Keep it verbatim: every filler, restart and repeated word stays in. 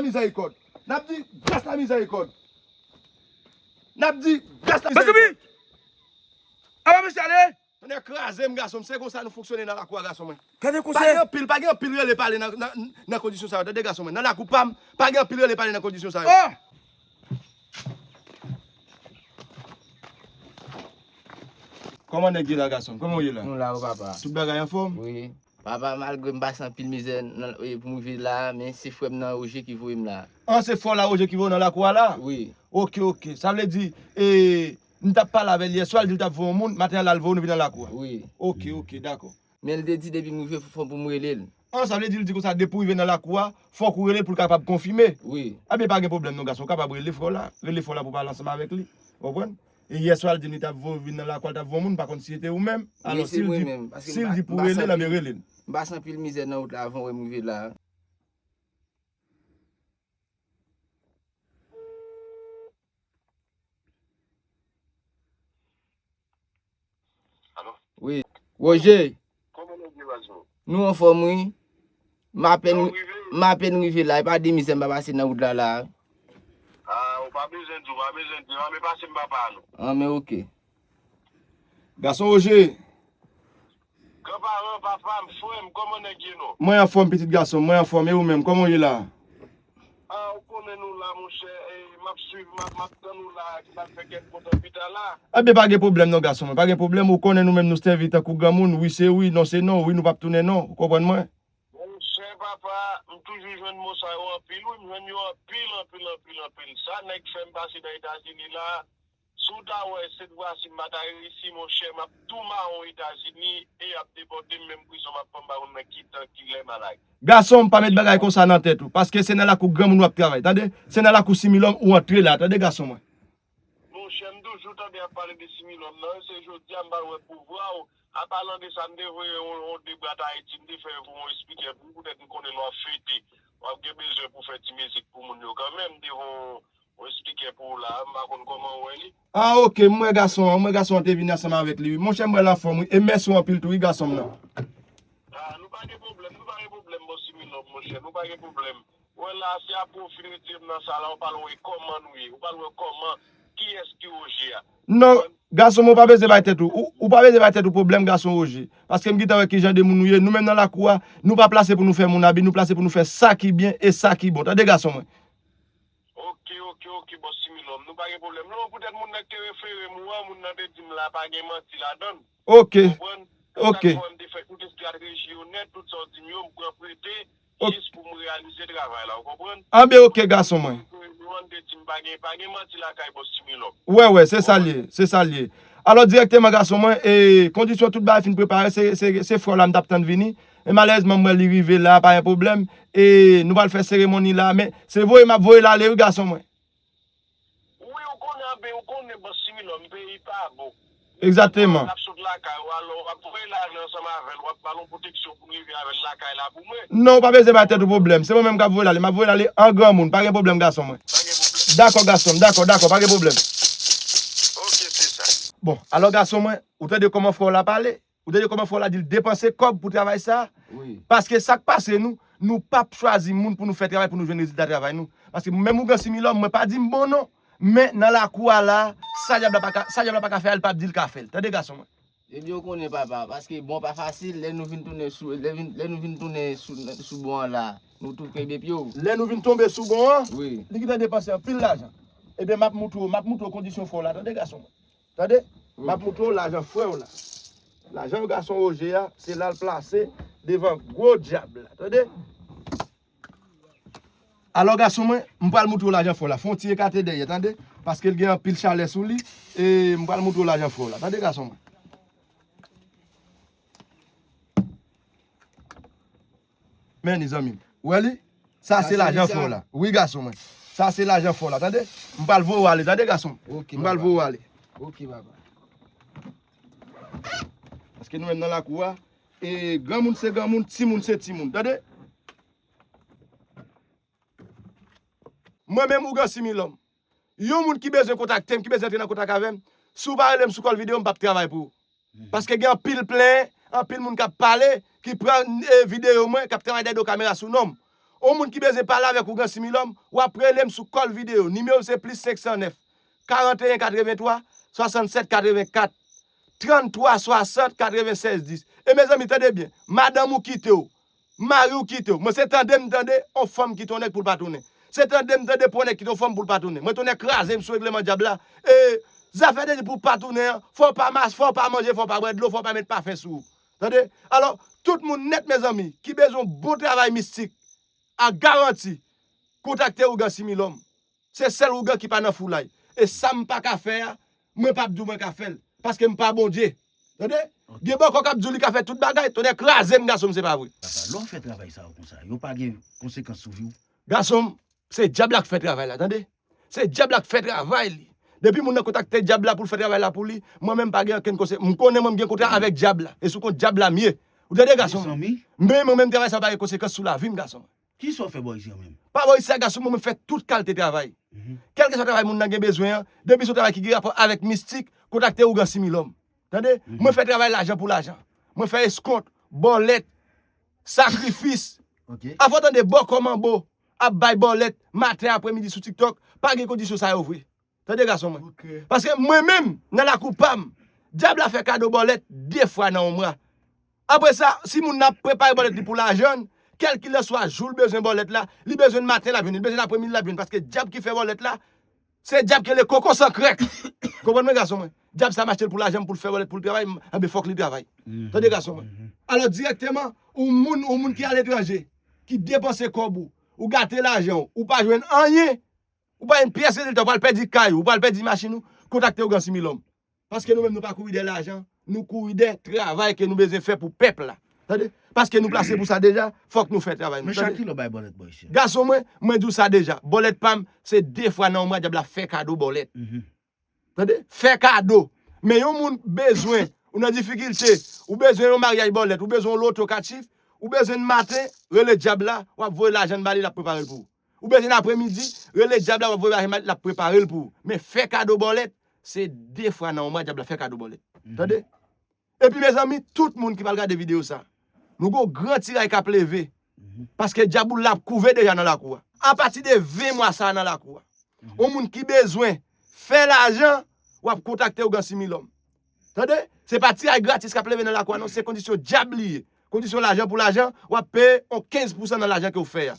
Mizèrikòd. N ap di, gras la mizèrikòd. N ap di, gras la mizèrikòd. Apa mesye ale? Tonnè kraze m, gason m, se konsa nou fonksyone nan lakou a, gason mwen. Gade konsèy. Pa gen anpil, pa gen anpil rele pale nan, nan, nan kondisyon sa yo, tande gason mwen. Nan lakou pa m, pa gen anpil rele pale nan kondisyon sa yo. Oh! Kòman nèg ye la, gason m? Kòman w ye la? Nou la, wi, papa. Tout bagay anfòm? Wi. Papa, malgre m pase anpil mizè nan, e, pou m rive la, men se frè m nan, Roger, ki voye m la. An, se frè w la, Roger, ki voye w nan lakou a la? Wi. Oke, oke. Sa vle di, e, m t ap pale avè l yèswa, l di l t ap voye yon moun, maten an la, l voye w, nou vin nan lakou a. Wi. Oke, oke, dakò. Men l te di depi m rive, fò pou m rele l. An, sa vle di l di konsa, depi w rive nan lakou a, fòk ou rele l pou l kapab konfime. Wi. Ebyen, pa gen pwoblèm non, gason, w kapab rele frè w la, rele frè w la pou w pale ansanm avèk li. Ou konprann? E yèswa, l di m li t ap voye w vin nan lakou a, l t ap voye yon moun, m pa konn si se te ou menm. Alò, si l di, si l di pou w rele l, anben rele l. M pase anpil mizè nan wout la avan w wè m rive la. Alo? Wi. Roger, kòman nèg yo, baz yo? Nou anfòm, wi. M apèn, jan w rive? M apèn rive la. E pa de mizè m pa pase nan wout la, la. A, ou pa bezwen di, ou pa bezwen di. Anben pase m papa nou. Anben, oke. Gason Roger. Granparan, papa m, frè m, kòman nèg ye non? Mwen anfòm, pitit gason m, mwen anfòm. E ou menm, kòman w ye la? A, ou konnen nou la, monchè, e, m ap swiv, m ap, m ap tann ou la, ki pral fè kèk bout anpita la. Ebyen, pa gen pwoblèm non, gason mwen, pa gen pwoblèm. Ou konnen nou menm, nou sèvi tankou granmoun, wi se wi, non se non, wi, nou p ap tounen non, ou konprann mwen? Monchè, papa, m toujou jwenn mo sa yo anpil, wi, m jwenn yo anpil, anpil, anpil, anpil. Sa nèg fè m pase nan Etazini la, si w ta wè, se dwa si m pa ta reyisi, monchè, m ap tou mawon Etazini e y ap depòte m, menm prizon m ap pran m pa konn nan ki tan, ki lè m a lage. Gason m, pa met bagay konsa nan tèt ou, paske se nan lakou granmoun w ap travay, tande? Se nan lakou Similòm ou antre la, tande, gason mwen? Monchè, m toujou tande y ap pale de Similòm nan, se jodi a m pral wè pouvwa w. An palan de sa, m te voye yon, yon de brat Ayiti, m te fè yo pou yon espikè pou ou, poutèt m konnen lè w ap fete, w ap gen bezwen pou fè ti mizik pou moun yo kanmenm, m te voye yon, yon espikè pou ou la, m pa konn kòman w wè li. A, oke, m wè gason an, m wè gason an te vini ansanm avèk li, wi. Monchè, m wè l anfòm, wi, e mèsi w anpil tou, wi, gason m nan. A, nou pa gen pwoblèm, nou pa gen pwoblèm, bòs Similòm, monchè, nou pa gen pwoblèm. Wè la, se apre w fin retire m nan sa la, ou pral wè kòman nou ye, ou pral wè kòman, kiyès ki Roger a. Non, gason m, ou pa bezwen bay tèt ou, ou, ou pa bezwen bay tèt ou pwoblèm, gason Roger. Paske m gentan wè ki jan de moun nou ye, nou menm nan lakou a, nou pa plase pou nou fè moun abi, nou plase pou nou fè sa ki byen e sa ki bon. Tande, gason mwen. Oke, oke, oke, bòs Similòm, nou pa gen pwoblèm. Non, poutèt moun nan ki te refere m ou an, moun nan te di m la pa gen manti ladan l. Oke. Ou konprann? Se sa k fè m te fè tout estrateji yo nèt, tout sa w di m yo, m pran prete, jis pou m reyalize travay la, ou konprann? Anben, oke, gason mwen. Yo an te di m pa gen, pa gen manti lakay bòs Similòm. Wè, wè, se sa l ye, se sa l ye. Alò, dirèkteman, gason mwen, e, kondisyon tout bagay fin prepare, se, se, se frè w la m t ap tann vini. E malerezman, m wè li rive la, pa gen pwoblèm. E nou pral fè seremoni la, men se voye m ap voye l ale, wi, gason mwen. Wi, ou konnen, anben, ou konnen, bòs Similòm, peyi pa bon. Egzakteman. L ap sot lakay ou, alò, w ap voye l ale ansanm avè l, w ap ba l yon pwoteksyon pou l rive avè l lakay la pou mwen. Non, ou pa bezwen bay tèt ou pwoblèm. Se mwen menm k ap voye l ale. M ap voye l ale an granmoun. Pa gen pwoblèm, gason mwen. Pa gen pwoblèm. Dakò, gason m. Dakò, dakò. Pa gen pwoblèm. Oke, se sa. Bon, alò, gason mwen, ou tande kòman frè w la pale? Ou tande kòman frè w la di l depanse kòb pou travay sa? Wi. Paske sa k pase nou, nou p ap chwazi moun pou nou fè travay, pou nou jwenn rezilta travay nou. Paske menm ougan Similòm, mwen pa di m bon non, men nan lakou a la, sa dyab la pa ka, sa dyab la pa ka fè a, l p ap di l ka fè l. Tande gason mwen. Ebyen, ou konnen papa, paske bon pa fasil, lè nou vin tounen sou, lè vin, lè nou vin tounen sou, sou bon an la, nou tou kenbe pye w. Lè nou vin tonbe sou bon an, wi, li gentan depanse anpil lajan. Ebyen, m ap moutre w, m ap moutre w kondisyon frè w la, tande gason mwen. Tande? M ap moutre w lajan frè w la. Lajan gason Roger a, se la l plase devan gwo dyab la. Tande? Alò, gason mwen, m pral moutre w lajan frè w la. Fè yon ti ekate dèyè, tande? Paske l gen anpil chalè sou li. E m pral moutre w lajan frè w la. Tande, gason mwen? Men li, zanmi m. Ou wè li? Sa se lajan frè w la. Wi, gason mwen. Sa se lajan frè w la, tande? M pral voye w ale, tande, gason m? M pral voye w ale. Oke, papa. Paske nou menm nan lakou a, e granmoun se granmoun, timoun se timoun, tande? Mwen menm, ougan Similòm. Yon moun ki bezwen kontakte m, ki bezwen antre nan kontak avè m, si w pa rele m sou kòl videyo, m p ap travay pou ou. Paske gen anpil plenyen, anpil moun k ap pale, ki pran, e, videyo mwen, k ap travay dèyè do kamera sou non m. Yon moun ki bezwen pale avèk Ougan Similòm, w ap rele m sou kòl videyo. Nimewo m se plis senk san nèf, karanteyen katrevenntwa, swasannsèt katrevenkat, tranntwa swasant katrevensèz dis. E mezanmi, tande byen, madanm ou kite w, mari w kite w. Mwen se tande m tande yon fanm kite yon nèg pou l pa tounen. Se tande m tande pou yon nèg kite yon fanm pou l pa tounen. Mwen tounen kraze m sou regleman dyab la. E zafè de di pou w pa tounen an, fò w pa mas, fò w pa manje, fò w pa bwè dlo, fò w pa met pafen sou ou. Tande? Alò, tout moun nèt, mezanmi, ki bezwen yon bon travay mistik, a garanti, kontakte Ougan Similòm. Se sèl Ougan ki pa nan foulay. E sa m pa ka fè a, mwen p ap di w mwen ka fè l. Paske m pa Bondye. Tande? Gen bòkò k ap di w li ka fè tout bagay. Tonnè kraze m, gason m, se pa vre. Papa, lè w fè travay sa yo konsa, yo pa gen konsekans sou vi w? Gason m, se dyab la k fè travay la, tande? Se dyab la k fè travay li. Depi moun nan kontakte dyab la pou l fè travay la pou li, mwen menm pa gen okenn konse-, m konnen mwen m gen kontra avèk dyab la. E sou kont dyab la m ye. Ou tande, gason m? Mezanmi. Men mwen menm travay sa pa gen konsekans sou lavi m, gason m. Kisa w fè bò isi an menm? Pa bò isi a, gason m, mwen menm fè tout kalite travay. Mhm. Kèlkeswa travay moun nan gen bezwen an, depi se yon travay ki gen rapò avèk mistik, kontakte Ougan Similòm. Tande? Mhm. Mwen fè travay lajan pou lajan. Mwen fè eskont, bòlèt, sakrifis. Ok. Afè w tande bòkò manbo ap bay bòlèt maten, apremidi sou TikTok, pa gen kondisyon sa yo vre. Tande, gason mwen. Ok. Paske mwen menm, nan lakou pa m, dyab la fè kado bòlèt de fwa nan yon mwa. Apre sa, si moun nan ap prepare bòlèt li pou lajan l, kèlkilanswa jou l bezwen bòlèt la, li bezwen l maten l ap jwenn, li bezwen l apremidi l ap jwenn, paske dyab ki fè bòlèt la, se dyab ki rele koko san krèk. Konprann mwen, gason mwen? Dyab sa m achte l pou lajan m, pou l fè bòlèt, pou l travay, m, anben, fòk li travay. Mhm. Tande, gason mwen. Mhm. Alò, dirèkteman, ou moun, ou moun ki aletranje, ki depanse kòb ou, ou gate lajan w, ou pa jwenn anyen, ou pa jwenn pyès rezilta, ou pral pèdi kay ou, ou pral pèdi machin ou, kontakte Ougan Similòm. Paske nou menm nou pa kouri dèyè lajan, nou kouri dèyè travay ke nou bezwen fè pou pèp la. Tande? Paske nou plase pou sa deja, fòk nou fè travay nou. Men chak kilè w bay bòlèt bò isi a? Gason mwen, mwen di w sa deja. Bòlèt pa m, se de fwa nan yon mwa dyab la fè kado bòlèt. Mhm. Tande? Fè kado. Men yon moun bezwen, ou nan difikilte, ou bezwen yon maryaj bòlèt, ou bezwen yon loto katchif, ou bezwen n maten, rele dyab la, w ap voye lajan ba li, l ap prepare l pou ou. Ou bezwen n apremidi, rele dyab la, w ap voye lajan ba li, l ap prepare l pou ou. Men fè kado bòlèt, se de fwa nan yon mwa dyab la fè kado bòlèt. Mhm. Tande? Epi, mezanmi, tout moun ki pral gade videyo sa, nou gon gran tiray k ap leve. Mhm. Paske dyab ou la ap kouve deja nan lakou a. Apati de ven mwa sa a nan lakou a, mhm, yon moun ki bezwen fè lajan, w ap kontakte Ougan Similòm. Tande? Se pa tiray gratis k ap leve nan lakou a, non. Se kondisyon dyab li ye. Kondisyon lajan pou lajan, w ap peye yon kenz pousan nan lajan ke w fè a.